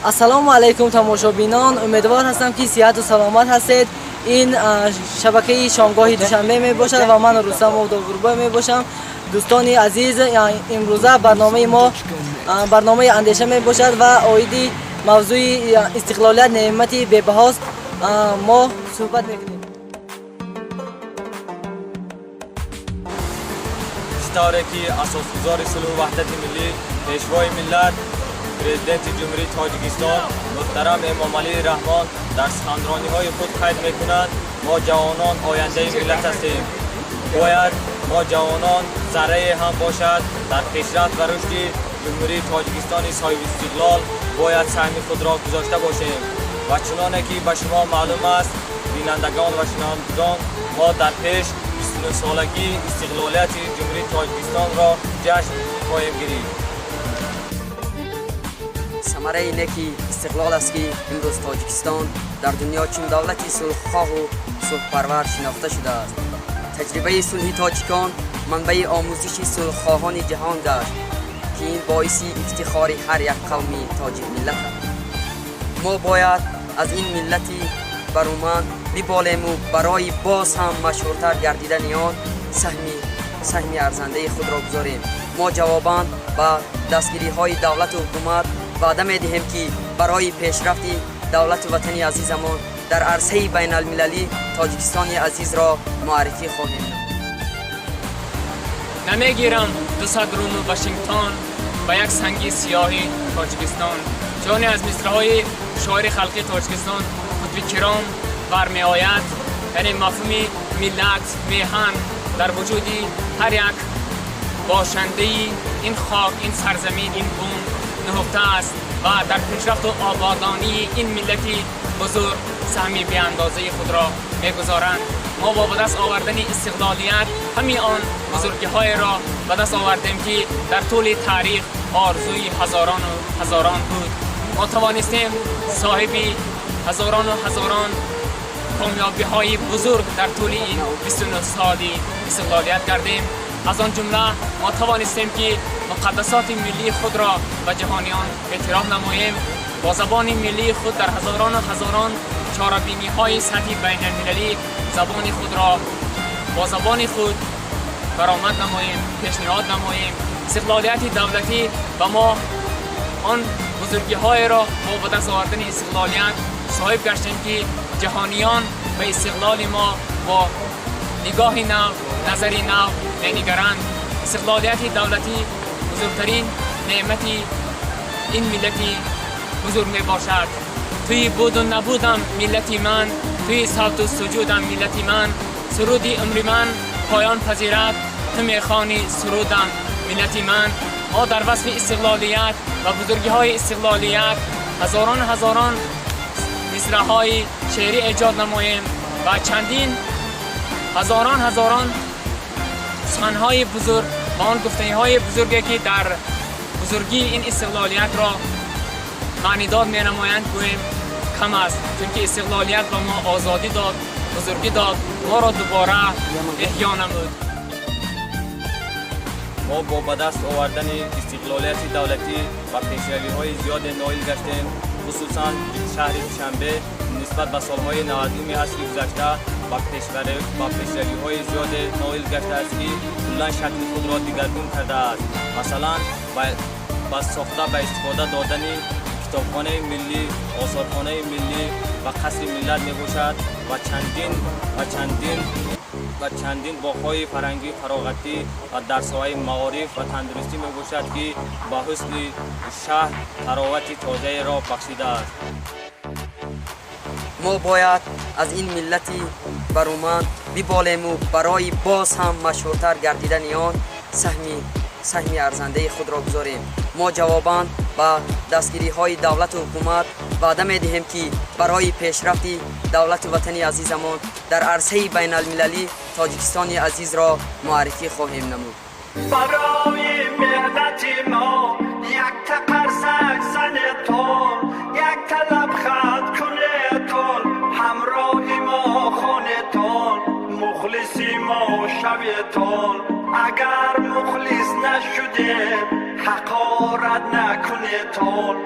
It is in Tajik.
Ассалому алайкум, тамошобинон. Умедвор ҳастам, ки сиҳату саломат ҳастед. Ин шабакаи Шомгоҳи Душанбе мебошад ва ман Рустам Довурбой мебошам. Дӯстони азиз, имрӯза барномаи мо барномаи андеша мебошад ва оиди мавзӯи истиқлолият неъмати бебаҳост мо суҳбат мекунем. Чӣ тавре ки асосгузори сулҳу ваҳдати миллӣ, Пешвои миллат, Президенти Ҷумҳурии Тоҷикистон муҳтарам Эмомалӣ Раҳмон дар суханрониҳои худ қайд мекунанд: мо ҷавонон ояндаи миллат ҳастем. Бояд мо ҷавонон заррае ҳам бошад дар пешрафт ва рушди Ҷумҳурии Тоҷикистони соҳибистиқлол бояд саҳми худро гузошта бошем. Ва чуноне ки ба шумо маълум аст, бинандагон ва шунавандагон, мо дар пеш 29-солагии истиқлолияти Ҷумҳурии Тоҷикистонро ҷашн хоҳем гирифт. Самараи неки истиқлол аст, ки имрӯз Тоҷикистон дар дунё чун давлати сулҳхоҳу сулҳпарвар шинохта шудааст. Таҷрибаи сулҳи тоҷикон манбаи омӯзиши сулҳхоҳони ҷаҳон гашт, ки ин боиси ифтихори ҳар як қавми тоҷикмиллат аст. Мо бояд аз ин миллати баруманд биболему барои боз ҳам машҳуртар гардидани он саҳми арзандаи худро гузорем. Мо ҷавобан ба дастгириҳои давлату ҳукумат ваъда медиҳем, ки барои пешрафти давлату ватани азизамон дар арсаи байналмилалӣ Тоҷикистони азизро муаррифӣ хоҳем намуд. Намегирам 200 Руму Вашингтон ба як санги сиёҳи Тоҷикистон. Чуноне аз мисраҳои шоири халқии Тоҷикистон Қутби Киром бармеояд, яъне мафҳуми миллат, меҳан дар вуҷуди ҳар як бошандаи ин хок, ин сарзамин, ин бум нуҳуфта аст ва дар пешрафту ободонии ин миллати бузург саҳми беандозаи худро мегузоранд. Мо бо ба даст овардани истиқлолият ҳамин он бузургиҳоеро ба даст овардем, ки дар тӯли таърих орзуи ҳазорону ҳазорон буд. Мо тавонистем соҳиби ҳазорону ҳазорон комёбиҳои бузург дар тӯли ин 29 соли истиқлолият гардем. Аз он ҷумла мо тавонистем, ки муқаддасоти миллии худро ба ҷаҳониён эътироф намоем, бо забони миллии худ дар ҳазорону ҳазорон чорабиниҳои сатҳи байналмилалӣ забони худро бо забони худ баромад намоем, пешниҳод намоем. Истиқлолияти давлатӣ ба мо он бузургиҳоеро мо ба даст овардани истиқлолият соҳиб гаштем, ки ҷаҳониён ба истиқлоли мо бо нигоҳи нав, назари нав менигаранд. Истиқлолияти давлатӣ бузургтарин неъмати ин миллати бузург мебошад. Туи буду набудам, миллати ман, туи савту суҷудам, миллати ман. Суруди умри ман поён пазирад, ту мехонӣ сурудам, миллати ман. Мо дар васфи истиқлолият ва бузургиҳои истиқлолият ҳазорон ҳазорон мисраҳои шеърӣ эҷод намоем ва чандин ҳазорон ҳазорон суханҳои бузург ва он гуфтаниҳои бузурге, ки дар бузургии ин истиқлолиятро маънидод менамоянд, гӯем, кам аст, чунки истиқлолият ба мо озодӣ дод, бузургӣ дод, моро дубора эҳё намуд. Мо бо ба даст овардани истиқлолияти давлатӣ ба пешравиҳои зиёде ноил гаштем. Хусусан шаҳри Душанбе нисбат ба солҳои 90-уми асри гузашта ба пешравиҳои зиёде ноил гаштааст, ки куллан шакли худро дигаргун кардааст. Масалан, ба сохта ба истифода додани Китобхонаи миллӣ, Осорхонаи миллӣ ва Қасри миллат мебошад ва чандин боғҳои фарҳангӣ, фароғатӣ ва дар соҳаи маориф ва тандурустӣ мебошад, ки ба ҳусни шаҳр таровати тозаеро бахшидааст. Мо бояд аз ин миллати баруманд биболему барои боз ҳам машҳуртар гардидани он саҳми арзандаи худро гузорем. Мо ҷавобан ба дастгириҳои давлату ҳукумат ваъда медиҳем, ки барои пешрафти давлату ватани азизамон дар арсаи байналмилалӣ Тоҷикистони азизро муаррифӣ хоҳем намуд. Барои меҳнати мо якта қарсак занетон, якта лабханд кунетон, ҳамроҳи мо хонетон, мухлиси мо шаветон. Агар мухлис нашудед, ҳақорат накунетон.